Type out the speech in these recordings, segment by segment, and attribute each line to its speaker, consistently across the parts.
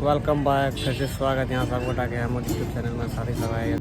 Speaker 1: Welcome back, फिर से स्वागत यहाँ सब गोटा के हमर यूट्यूब चैनल में। साथी सब आए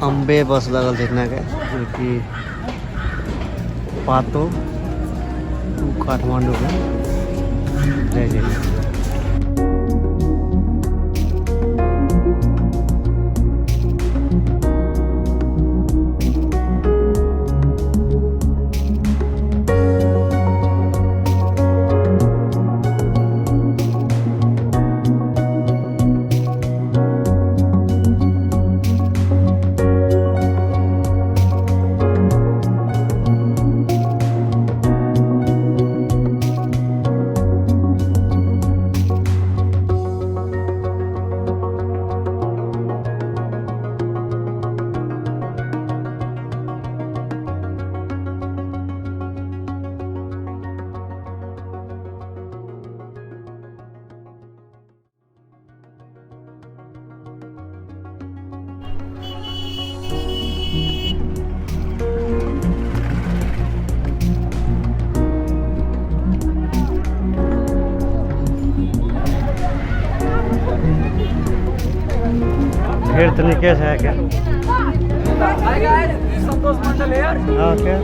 Speaker 1: अम्बे बस लगल छै एतना के, जेकि पातो टू काठमांडू के जाइ छै। भीड़ तऽ नीके छै के।
Speaker 2: Hi guys, this is Santosh Mandal here.
Speaker 1: Okay.